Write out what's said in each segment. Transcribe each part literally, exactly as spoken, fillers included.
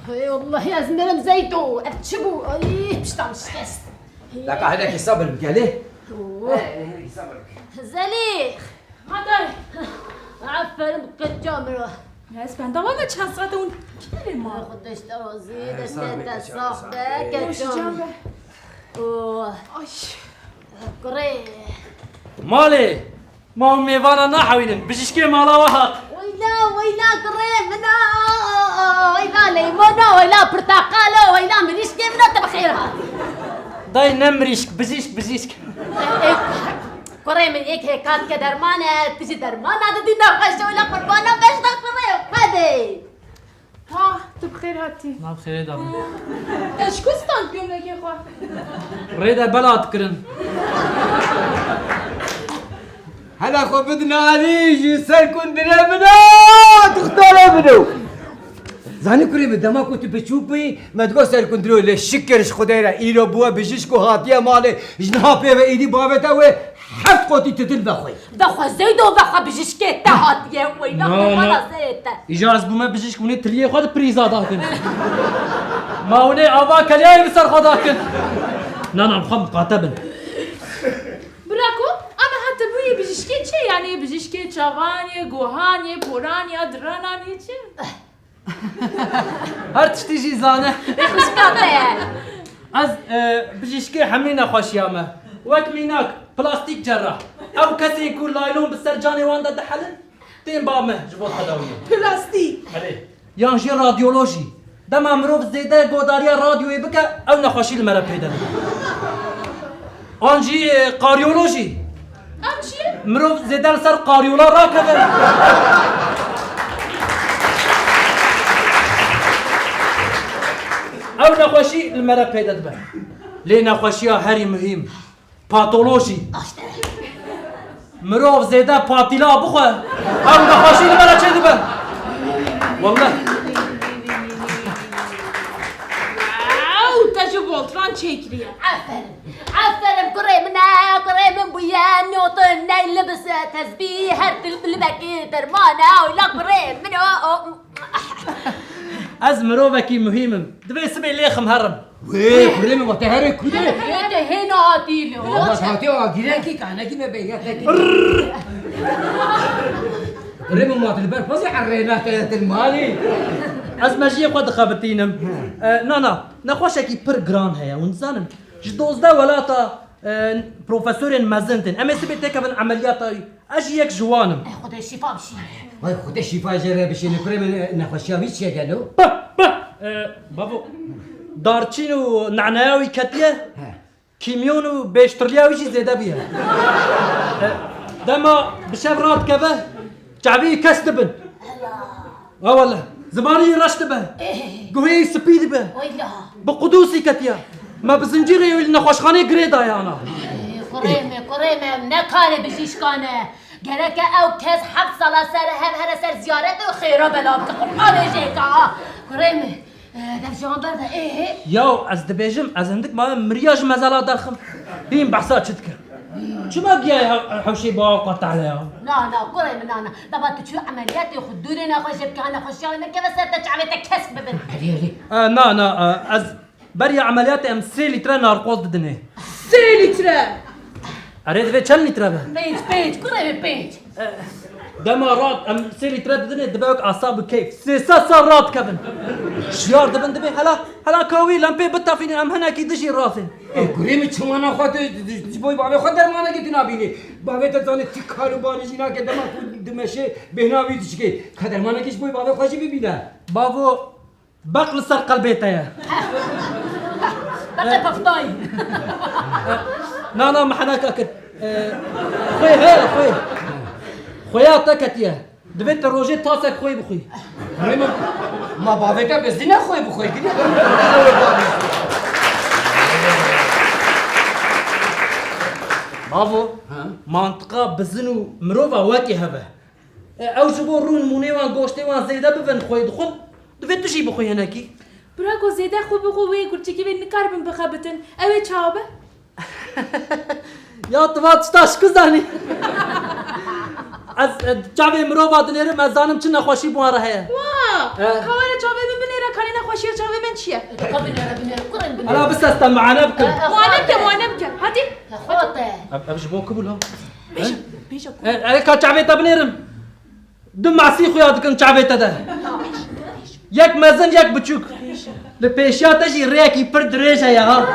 Hey Allah, ez mirim Zeydo. Ev çi bû? Ay, pişta min şikest. Deka, hinekî sebir bike lê. Oo. Hey, hinekî sebir bike. Zelîx. Ha dayê. Aferin keça min. Ya ez benda me çend saete hûn kî derê ma? Xwedê ji te razî, destê te sax be, keça min. Oo. Ay. Kurê. Malê. Ma hûn mêvana nahewînin, bijîşkê mala we hat. Weyla, weyla, kurê min a, weyla, leymona, weyla, pirteqalo, weyla, mirîşkê min a, te bi xêr hat. Dayê ne mirîşk, bijîşk, bijîşk. E, e, kurê min, yek hêka dike derman e, tu jî dermana didî nexweş e, weyla, qurbana beş de kurê, hadi. Ha, tu bi xêr hatî. Ma bi xêrê de bin. Te ji ku stand gömlekê xwe? Rê de bela dikirin. Hela xwe bidin alî ji ser kundire min a, dixtare min o. Zanî kurê min, dema ku tu biçûk bûyî, me digot ser kundiro, lê şikir ji Xwedê re, îro bûye bijîşk û hatiye malê, ji niha pê ve êdî bavê te wê heft qotî titil vexwê. Vexwe Zeydo, vexwe bijîşkê te hatiye, weyla Na, qurbana na. serê te. Îcar ez bûme bijîşk, hûnê tiliyê xwe di prîza dakin. Ma hûnê ava keliyayê bi ser xwe dakin. Na, na, xwe miqate bin. Bira ku, ama heta bûyê bijîşkê çi? Yanî bijîşkê çavan yê, guhan yê, poran ya, diranan yê çi? Her tiştî jî zane. Xwişka te ye. Ez, e, bijîşkê hemî nexweşiya me. Wek mînak, plastîk cerrah. Ew kesên ku laylon bi ser canê wan de dihelin, tên ba me ji bo tedawiyê. Plastîk. Erê. Yan jî radyolojî. Dema mirov zêde godariya radyoyê bike, ew nexweşî li me re peyde dibe. An jî, e, karyolojî. Em çi? Mirov zêde li ser qaryola rakeve. Ew nexweşî li me re peyde dibe. Lê nexweşiya herî muhîm, patolojî. Mirov zêde patîla bixwe, ew nexweşî li me re çêdibe. Wallah. Ew te ji Voltran çêkiriye. Aferin. Aferin kurê min e, kurê min bûye, newton ney libis tezbî, her til bilbekî derman e, oyla kurê min o, o. Ez mirovekî muhîm im. Divê sibê lêxim herim. Wê, kurê min, ma te herê ku de? Te hêna hatî li. Ma hatî agîrekî kanekî me beyge te kir. Kurê min, ma tu li ber pezê erêna te, te malî. Ez mejiyê xwe dixebitînim. E, na, na, nexweşekî pir giran heye, hûn dizanin. Ji dozdeh welata, e, profesorên mezin tên. Em ê sibê têkevin emeliyata wî. Ez jî yek ji wan im. Ey, Xwedê şîfa bişîne. Vay, Xwedê şîfa jê re bişîne. Kurê min, e, nexweşiya wî çi ye gelo? Pah, pah. E, bavo, darçîn û neneya wî ketiye. He. Kîmyon û bêştirliya wî jî zêde bûye. E, dema bi şev radikeve, çavê wî kes dibin. Ha wele, zimanê wî reş dibe. Eh. Guhê wî spî dibe. Weyla. Bi qudûsî ketiye. Me bi zincîrê wî li nexweşxaneyê girê daye ana. Eh, kurê me, kurê me, ne karê bijîşkan e. Gereke ew kes heft sala ser hev here ser ziyaret û xêra bela bike. Qurbanê jê ka. Kurê me, eh, dev ji wan berde. Eh. Yaw, ez dibêjim, ez hindik maye miriya ji mezela derxim. Bîn behsa çi dike? Çima giya he-, hewşê bawa qatale ya? Na, na, kurê min, na, na. Dema tu çû emeliyatê xwe dûrê nexweşê bike, nexweşiya wê nekeve ser te, çavê te kesk bibin. Erê, erê. E, na, na, e, ez beriya emeliyatê em sê lître narkoz didinê. Sê lître? Erê, divê çend lître be? Pênc, pênc, kurê min, pênc. E, dema rat em sê lître didinê, dibe wek asab û keyf. Sê sed sal rat kevin. Şiyar dibin, dibê hela, hela ka wî lempê bitefînin, em hinekî dijî razên. Ê, kurê min, çima naxwe tu, tu, tu, ji bo bavê xwe dermanekê tu nabînî? Bavê te zanê tu kar û barê jî nake, dema ku dimeşe bêhna wî dişikê. Ka dermanekê ji bo bavê xwe jî bibîne. Bavo, beq li ser qelbê te ye. Beqê peftayî. Na, na, me heneka kir. E, xwê he, xwê. Xwêya te ketiye. Divê tu rojê tasek xwê bixwî. Kurê min, ma bavê te bizine xwê bixwê, gilî. Bavo, Ha? mantiqa bizin û mirova wekî hev e. E, ew ji bo rû nimûnê wan, goştê wan zêde bibin xwê dixwin, divê tu jî bixwî hinekî. Bira ku zêde xwe bixwe wê gurçikî wê nikaribin bixebitin. Ew ê çawa be? Ya tu va tişta ji ku zanî? Ez, e, çavê mirova dinêrim, ez zanim çi nexweşî bi wan re heye. Wa! E. Ka were çavê min binêre, Kanê nexweşiya çavê min çi ye? Ka binêre, binêre, kurên binêre. Hala biste ez te muayene bikim. E, e, Muayene bike, xwate. Muayene bike. Hadi. E, xwate. Ev, ev ji bo ku bû lan? Bêje, bêje ku. E, e, ka çavê te binêrim. Du masî xuya dikin çavê te de. Yek mezin, yek biçûk. Li pêşiya te jî rêyekî pir dirêj heye ha.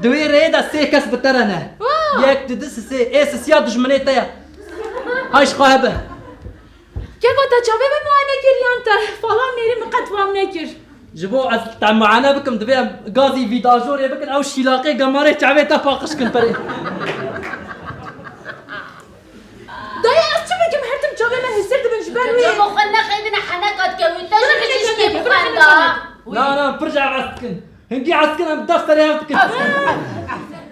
Di wê rêyê de sê kes bi te re ne. Wa! Yek, du, du, sisê. Ê sisiya dijminê te ye. Hay ji xwe hebe. Keko, te çavê min muayene kir yan te falan nêrî min qet fam nekir. Ji bo ez te muayene bikim, divê em gazî vîdajorê bikin, ew şîlaqê gemarê çavê te paqij kin perê. Dayê, ez çi bikim, her tim çavê me hesir dibin ji ber wê. Çavê xwe nexeyidine heneka dikewî, te ji Bira bijîşkê heneka, bira bixwenda. Heneka. Na, na, pir ji ev ez dikin. Hingî ez dikin, em def serê ev dikin.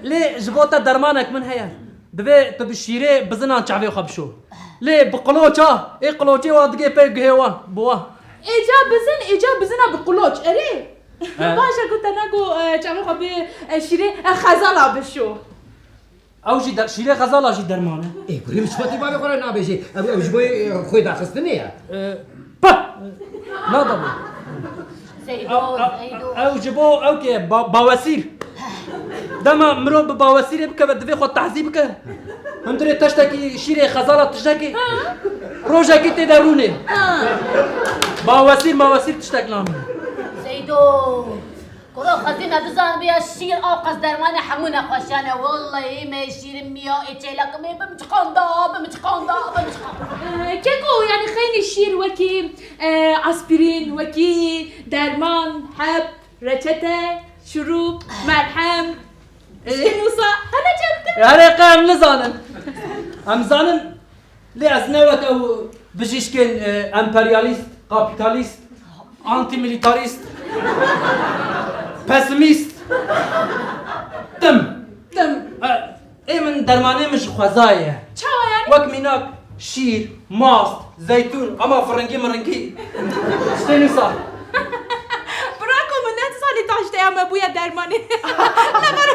Lê ji bo te dermanek min heye. Divê tu bi şîrê bizinan çavê xwe bişo. Lê bi qiloça, ê qiloçê wa digê pê guhê wan, bi wan. Êca bizin, êca bizina bi qiloç, erê? He. Baş e ku te nago, e, çavê xwe bi, e, şîrê, e, xezala bişo. Ew jî der-, şîrê xezala jî derman e. Ê, kurê min çima tê bavê xwe re nabêjê? Ew, ew ji bo, e, xwê daxistinê ye. E, pah! Nada bû. Seydo, Ew, ew, Seydo. Ew ji bo ew kê ba-, bawesîr. Dema mirov bi bawesîrê bikeve, divê xwe tehzî bike. Hundirê teştekî şîrê xezala tiştekî. Rojekî tê de rûnê. Bawesîr, mawesîr tiştek namîne. Seydo. Kuro xwezî me bizanibûya şîr ew qas dermanê hemû nexweşiyan e. Wellehî me şîrin miya ê çêlekimê bimçiqanda, bimçiqanda, bimçiqanda. Eh, keko, yanî xeynî şîr wekî, eh, aspirîn, wekî derman, heb, reçete, şurûp, merhem, eh, işte nusa, hene çevte. Erê qe em nizanin. Em zanin. Lê ez ne wek ew bijîşkên, e, emperyalîst, kapîtalîst, antîmîlîtarîst, pesimîst tim. Tim. E, ê min dermanê min ji xwezayê ye. Çawa yanî? Wek mînak şîr, mast, zeytûn, ama firingî miringî. Tiştê nîsa. Birako min nedizanî taşteya me bûye dermanê. Hemen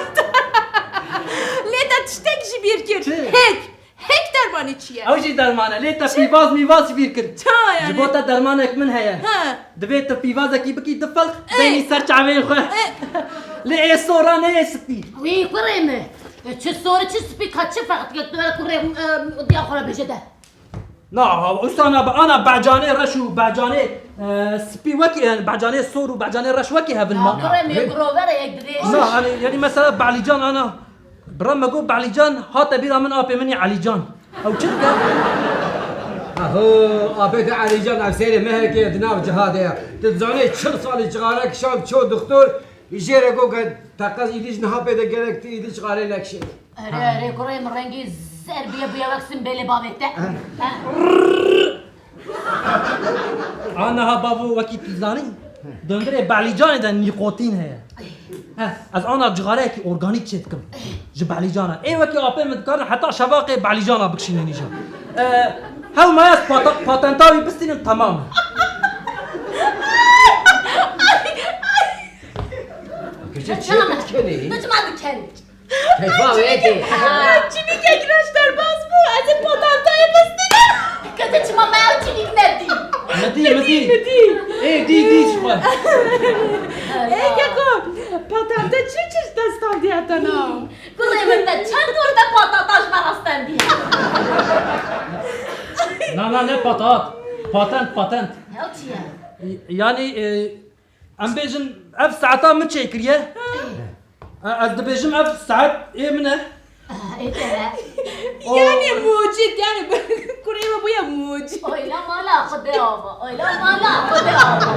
lê te tiştek ji bîr kir. Çi? Hêk. Hêk dermanê çi ye? Ew jî derman e. Lê te pîvaz mîvaz ji bîr kir. Ça yanî? Ji bo te dermanek min heye. He. Divê tu pîvazekî bikî du felq, Eh. Deynî ser çavên xwe. Eh. Lê ê sora ne ê spî. Wî kurê min. E, çi sor, çi spî, ka çi ferq dike? Tu kurê, e, diya xwe re bêje de. Na, usta na, ana becanê reş û becanê, e, spî wekî, yani becanê sor û becanê reş wekî hevin ma. Kurê min, kurê min yek dirêj. Na, yani, yani mesela Belîcan ana. Bira me got, Belîcan, hate bîra min apê min ê Elîcan. Ew çi dike? Aho, apê te Elîcan ev sêrê mehekê di nav cihadê ye. Tu dizanî çil salî cixarek şand ço doktor, jê re got ke teqez îdî ji niha pê de gerek tu îdî cixarê nekişê. Erê, erê, kurê min rengî zer bûye, bûye wek simbêlê bavê te. He. Aniha bavo wekî tu zanî, di hundirê Belîcanê de nîkotîn heye. He, ez ana cixareyekî organîk çê dikim. Ji Belîcana. Ê wekî apê min dikarin heta şevaqê Belîcana bikişînin îja. E, hewma ez pata-, patenta wî bistînim, temam e. Keçe çi dikenî? Tu çima dikenî? Keyfa wê tê. Çimîkek reş derbas bû, ez ê patentayê bistînim. Kete çima me ew çimîk nedî? Nedî, nedî. Nedî. Ê, dî, dî ji xwe. Ê, keko, patente çi çi ji te standiye te na? Kurê min te çend û te patata ji me re stendiye? Na, na, ne patat. Patent, patent. Ew çi ye? Y-, yanî, e, Em bêjin, ev saeta min çêkiriye. E, ez dibêjim, ev saet ê min e. Ah, ê te ne? O- Yani mucit, yani kurê me bûye mucit. Oyla mala xwe de ava, oyla mala xwe de ava.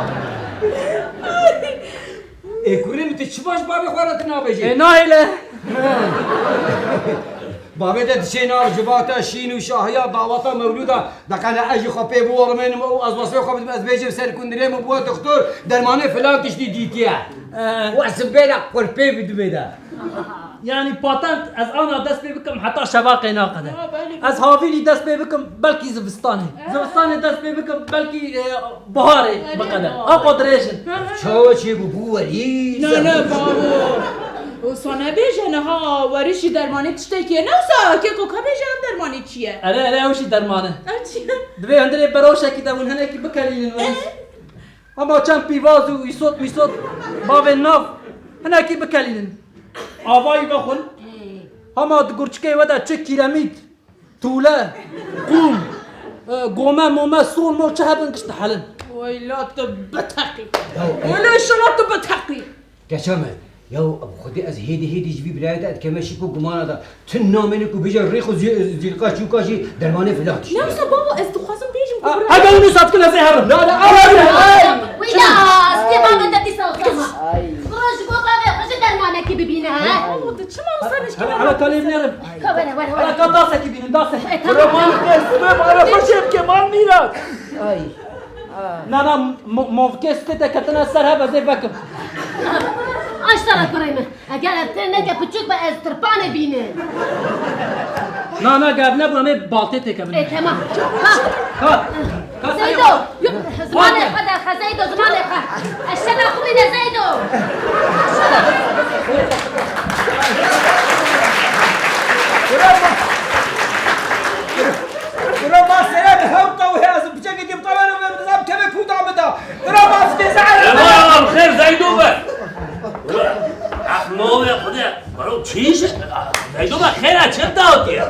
Ê kurê min, tu çima ji bavê xwe re tu nabêjî? Ê nahêle. Bavê te diçê nav civata şîn û şahiya dawata mewlûda. Deqene ez jî xwe pê biwerimênim û ez wesfê xwe bidim, ez bêjim ser kundirê min bûye doktor, dermanê filan tiştî dîtiye. Ee. Û ez simbêla qurpê bidimê de. Yani patent ez ana dest pê bikim heta şevaqê naqede. Ya, belê. Ez havînî dest pê bikim belkî zivistanê. Ee. Zivistanê dest pê bikim belkî, e, biharê Belê. Biqede. Apo dirêj in. Hı hı. Çawa çê bû, bû werî? Ne, ne, bavo. Wisa nebêje niha werî jî dermanê tiştekî ye. Ne wisa keko ka bêje ev dermanê çi ye? Erê, erê, ew jî derman e. Ev çi ye? Divê hundirê beroşekî de hûn hinekî bikelînin werî. Eh? Hema çend pîvaz û îsot mîsot bavên nav hinekî bikelînin. Avayî vexwin. Hema di gurçikê we de çi kîremît, tûle, qûm, e, gome, mome, sol, mol çi hebin giş dihelin. Weyla tu biteqî. Weyla inşallah tu biteqî. Keça me, ya bi Xwedê ez hêdî hêdî ji vî birayê te dikeme şik û gumana de. Tu namêne ku bêje rêx û zî-, zîlqa çûka jî dermanê filan tiştî ye. Ne wisa baba, ez dixwazim bêjim ku Ha, bira hebe û nû satkil ez ê herim. Na, na, ay, ay. Wî da, stê bavê te dîsa utanma. Ay. Bro, ji bo bavê xwe jî dermanekî bibîne, he? Baba, tu çima wisa Hele, hele, ka lê binêrim. Ka were, were, were. Hele, ka dasekî bînin, dasek. E, tamam. Roman kes, tu bana xwe şef Kemal Mîran. Ay. Na, na, mo-, movkê stê te ketine ser hev, ez ê vekim. Aş sara kurê min. Eger ev tê neke piçûk be, ez tirpanê bînim. Na, na, ge ev nebû, em ê baltê têkevin. Ê, temam. Ha. Ha. Ka Zeydo. Yo, zimanê xwe derxe, Zeydo, zimanê xwe. Eşşena xwe bîne, Zeydo. Bira ma sere bi hew tawê ez piçekê dî bi tawê re dizam kevê kûta min da. Bira ma fitê zehre. Ema ya xêr Zeydo be. Ula, ah, ne oluyor Xwedê? Bro, çi iş? Zeydo be xêr e, çi dawetiye?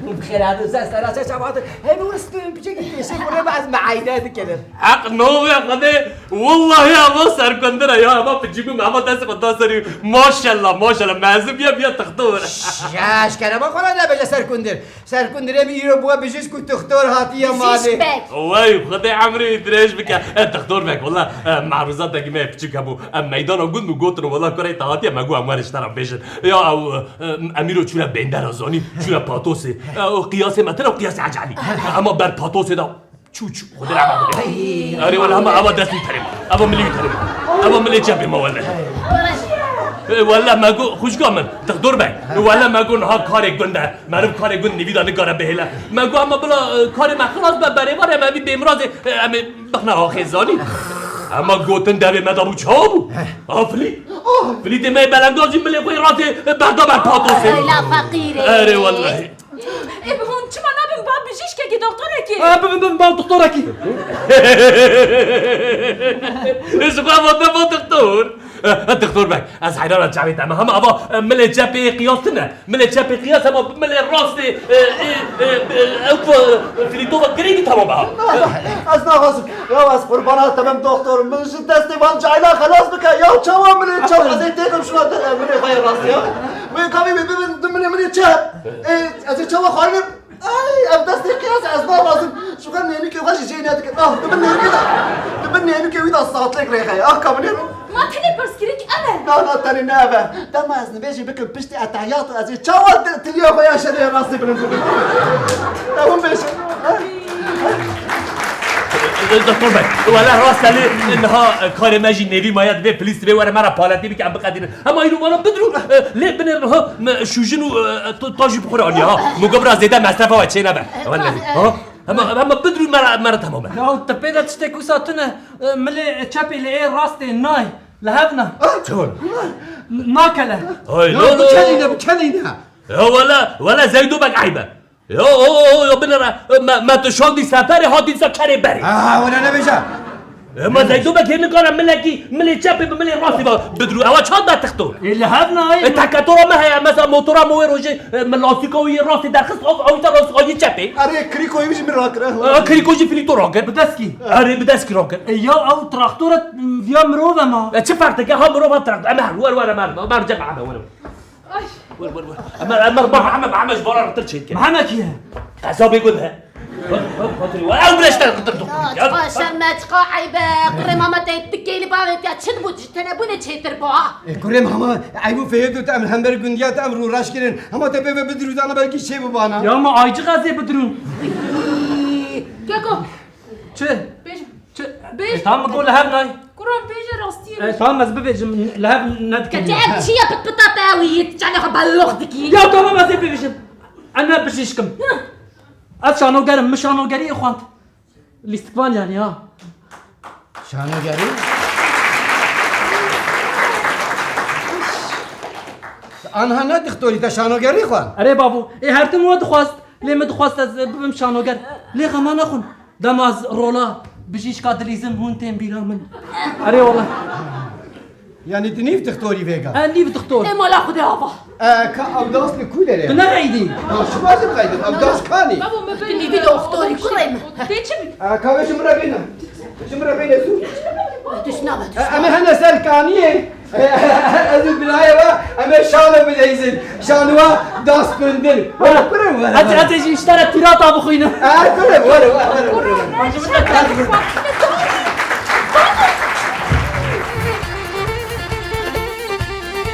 Bi xêr hatu, sen sera çe çavatı. Hem o stüyün piçekê têşê xure be ez meayne dikerim. Heq navê Xwedê, wallahî eva serkundir e ya, eva piçîbû me, eva destê xwe da serî. Maşallah, maşallah, mezin biya, biya tixtor. Şş, ya, ji kerema xwe re nebêje serkundir. Serkundirê min îro bûye bijîşk û tixtor hatiye malê. Bijîşk bek. Wey, Xwedê emrê wî dirêj bike. E, tixtor bek, wela, e, merûzatekî me piçîk hebû. Em meydana gund û gotin, wela kurê te hatiye, me got em werin ji te re bêjin. Ya, ew, e, em îro çûne bêndera zanî, çûne patosê. E, o qiyasê me tune, qiyasê ecelî. Ema ber patosê de Çû, çû, Xwedê rehmet bike. Erê wele hema eva destî terê. Eva milî terê. Eva milê çepê ma wele. E, wele me got, xwişka min, dixdor be. Wele me got niha karê gund e. Meriv karê gund nivî de nikare bihêle. Me got, ema bila, e, karê me xilas be, berêvar em evî bêmirazê, e, em ê bixne axê zanî. Ema gotin devê me de bû, çawa bû? A filî. Filîtê me yê belengazî milê xwe yê rastê, e, berda ber patosê. Ey la feqîrê. Erê wele. Ê, bi hûn çima nabin ba bijîşkekî, doktorekî? Ha, bibin, bibin ba doktorekî. Ji xwe va te ba doktor. Eh, doktor bek, ez heyrana çavê te me. Hema ava, eh, milê çepê qiyas tune. Milê çepê qiyas hema milê rastê, eh, eh, eh, ew ku, eh, filîtova girêkî tamam be. Ez naxwazim. Ya ez qurbana te bim doktor. Min ji destê van cayla xelas bike. Ya çawa milê çawa? Ez ê têxim şuna te, milê xwe yê rast ya. Wê kavê wê bibin du milê milê çep. Ê, ez ê çawa xwarînim? Ay, ev destê qiyas e, ez narazim. Ji xwe nênikê xwe jî jê nedikim. Ah, tu bin nênikê de, tu bin nênikê wî de satlêk rêxe ye. Ah, ka binêrim. Ma tenê pirsgirêk ev e. Na, na, tenê ne ev e. Dema ez nivêjê bikim piştî etehiyat û ez ê çawa ti-, tiliya xwe ya şerê rastê bilind bikim? Te hûn bêjin. Doktor Bey, wele rast e lê niha karê me jî nêvî maye, divê plîstrê were me re paletî bike, em biqedînin. Hema îro vana bidrû, e, lê binêrin ha, me şûjin û, e, to-, ta jî bi xwe re aniye ha. Min got bira zêde mesrefa we çê nebe. Wele, ha? Hema, hema bidrû me re, me re temam e. Ya, tu pê de tiştê wisa tune, e, milê çepê lê ê rastê nayê. Li hev na. Çawa? N-, nakele. Ay, ya, no, no. Bikelîne, bikelîne. Ya, wele, wele Zeydo bek eyb e. Yo, o, o, yo, binêre, me, me tu şandî seferê, hatî dîsa kerê berê. Ha, wele nebêje. E, ma Zeydo Bekir nikare milekî, milê çepê bi milê rastî ve bidrû. Ewa çand be tixtor. Ê, li hev nayê. E, teketora me heye, mesela motora me wê rojê, e, me lastîka wî yê rastê derxist, av, avî te lastika yê çepê. Erê, krîko wî jî min rakir, e. E, krîko jî filîto rakir. Bi deskî. Erê, bi deskî rakir. E, ya ew traktora, m, viya mirov e ma. E, çi ferq dike? Ha mirov, ha traktor. Em her, wer, wer, em her, em her cem, em her, wer. Ay. Wer, wer, wer. Emer, Emer, bak, Emer, Emer, ji bana retir çêdike. Emer kî ye? Qezabê gund he. Bak, bak, bak, bak. Ew bile işte retir dokun. Ya, çiqa şerm e, çiqa eyb e. Kurê mama te tikê li bavê te çi dibû, ji tenebûnê çêtir bû, ha? E, kurê mama, eyb û feyê tu em hember gundiya te em rû reş kirin. Hema te pê ve bidrû dana belkî çê bibana. Ya ma aycix ez ê bidrûm. Keko. Çi? Bêje. Çi? Bêje. E, tamam, min got li hev nayê. Kuran bêje rastiyê. E, tamam, ez bibêjim, li hev nedikim. Keçi ev çi ye, pit pita te ew yî, çanê xwe bellox dikî. Ya tamam, ez ê bibêjim. Em ne bijîşkim. Hı. Ez şanogerim, min şanogeriyê xwend. Lîstikvan yani ha. Şanogerî? Anha ne dixtorî te şanogerî xwend? Erê bavo, ê her tim we dixwest. Lê min dixwest ez bibim şanoger. Lê xema nexwin. Dema ez rola Bijîşka dilîzin hûn tên bîra min. Erê wala. Yanî tu nîv dixtorî vêga? E, nîv dixtor. Ê mala Xwedê ava. E, ka ew das li ku derê? Tu neheydî. Ha, şima jî bixeydin. Ew das kanî? Tu nîvî doktorî kurê min. Tê çi bî? E, ka wê ji min re bêne. Ji min re bêne zû. Tu şina be, tu E, şina. Em ê hene ser kaniyê. E, ez û birayê we, em ê şano bideyzin. Şano we das pirindin. Were, kurê were. Ez, ez jî ji te re pîrata bixwînim. E, kurê were, were, were, were.